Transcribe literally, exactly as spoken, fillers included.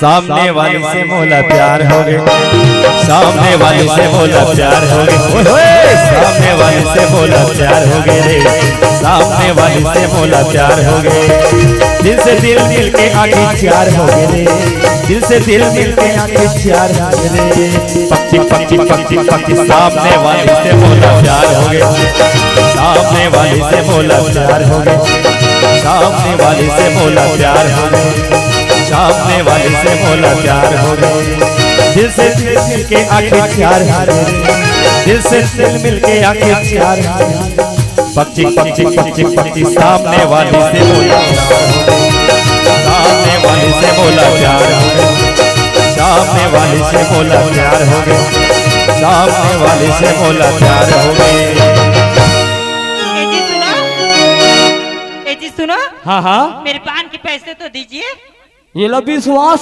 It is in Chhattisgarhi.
सामने वाली से मोला प्यार हो गे, सामने वाली से मोला प्यार हो गे, ओए होए, सामने वाली से मोला प्यार हो गे रे, सामने वाली से मोला प्यार हो गे। दिल से दिल मिलके आखिर चार हो गे रे, दिल से दिल मिलके आखिर चार हो गे रे। पक चिक पक चिक पक चिक पक चिक, सामने वाली से मोला प्यार हो गे, सामने वाली से मोला प्यार हो गे, सामने वाली से मोला प्यार हो गे, सामने वाली से मोला प्यार हो गे। दिल से दिल मिलके आखिर चार हो गे, दिल से दिल मिलके आखिर चार हो गे। पक चिक पक चिक पक चिक पक चिक, सामने वाली से मोला प्यार हो गे, सामने वाली से मोला प्यार हो गे, सामने वाली से मोला प्यार हो गे, सामने वाली से मोला प्यार हो गे। ए जी सुनो, ए जी सुनो, हाँ हाँ। मेरे पान के पैसे तो दीजिए। ये ला विश्वास